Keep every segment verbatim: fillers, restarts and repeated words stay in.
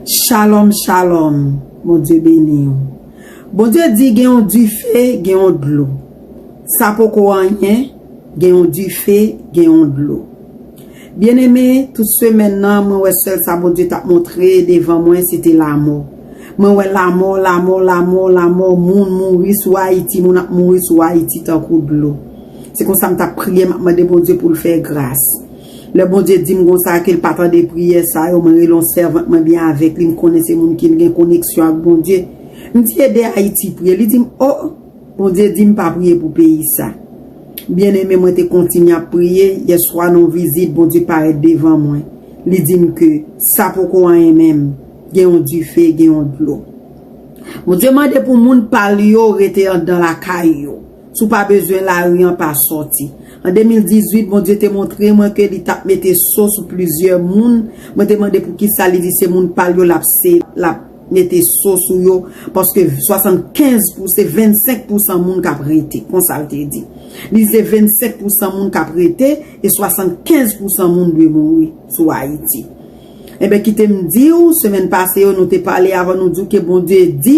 Shalom, shalom. Bondye beni w. Bondye di gen yon dife, gen yon dlo. Sa poko anyen, gen yon dife, gen yon dlo. Byeneme, tout semèn nan, mwen wè sèl sa Bondye t ap montre devan mwen, se te lamò. Mwen wè lamò, lamò, lamò, lamò, moun mouri sou Ayiti, moun ap mouri sou Ayiti tankou dlo. Se konsa m t ap priye, m ap mande Bondye pou l fè gras. Lè Bondye di m konsa ke l pa tande priyè sa yo, mwen rele yon sèvant mwen byen avèk li, m konnen se moun ki gen koneksyon ak Bondye. M di ede Ayiti priye, li di m, o, Bondye di m pa priye pou peyi sa. Byeneme, mwen te kontinye ap priye, yèswa nan yon vizit, Bondye parèt devan mwen. Li di m ke sa poko anyen menm, gen yon dife, gen yon dlo. Bondye mande pou moun pa l yo rete anndan lakay yo. Si w pa bezwen lari an, pa sòti. An de mil dizuit, Bondye te montre mwen ke li t ap mete so sou plizyè moun. Mwen te mande poukisa, li di se moun pa l yo l ap se, l ap mete so sou yo, paske swasannkenz pou, se vennsenk pousan moun k ap rete, konsa l te di. Li se vennsenk pousan moun k ap rete, e swasannkenz pousan moun dwe mouri sou Ayiti. Enben, kite m di w, semèn pase yo, nou te pale avan nou di w ke Bondye di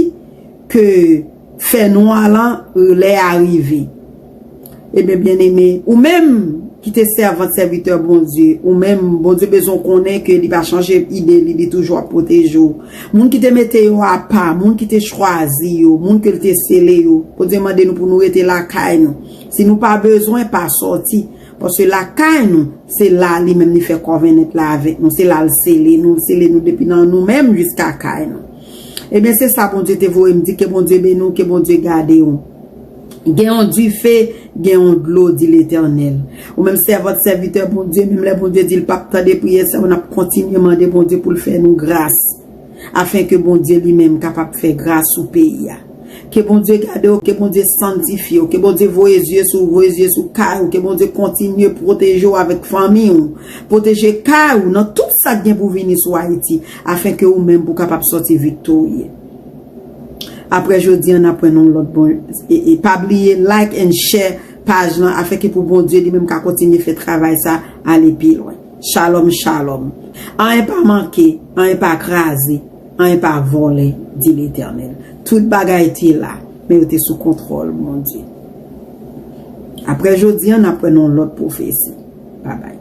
ke fènwa lan, lè a rive. Ebyen, byeneme, ou menm ki te sèvant, sèvitè Bondye, ou menm, Bondye bezwen konnen ke li pa chanje ide li, li toujou ap pwoteje w. Moun ki te mete yo apa, moun ki te chwazi yo, moun ke l te sele yo, Bondye mande nou pou nou rete lakay nou. Si nou pa bezwen, pa sòti. Paske lakay nou, se la li menm li fè covenant la avèk nou. Se la l sele nou, l sele nou depi nan nou menm jiska kay nou. Ebyen, se sa Bondye te voye m di, ke Bondye beni w, ke Bondye gade w. Gen yon dife, gen yon dlo, di Letènèl. Ou menm sèvant, sèvitè Bondye, menm lè Bondye di l p ap tande priyè sa yo, n ap kontinye mande Bondye pou l fè nou gras, afen ke Bondye li menm kapab fè gras sou peyi a. Ke Bondye gade w, ke Bondye sanntifye w, ke Bondye voye zye sou, voye zye sou kay ou, ke Bondye kontinye pwoteje w avèk fanmi w, pwoteje kay ou nan tout sa k gen pou vini sou Ayiti, afen ke ou menm pou kapab sòti viktorye. Apre jodi an, n ap wè nan yon lòt bon, e, e pa bliye like and share paj lan, afen ke pou Bondye li menm ka kontinye fè travay sa ale pi lwen. Shalom, shalom. Anyen pa manke, anyen pa kraze, anyen pa vòlè, di Letènèl. Tout bagay te la, men yo te sou kontwòl Bondye. Apre jodi an, n ap wè nan yon lòt pwofesi. Babay.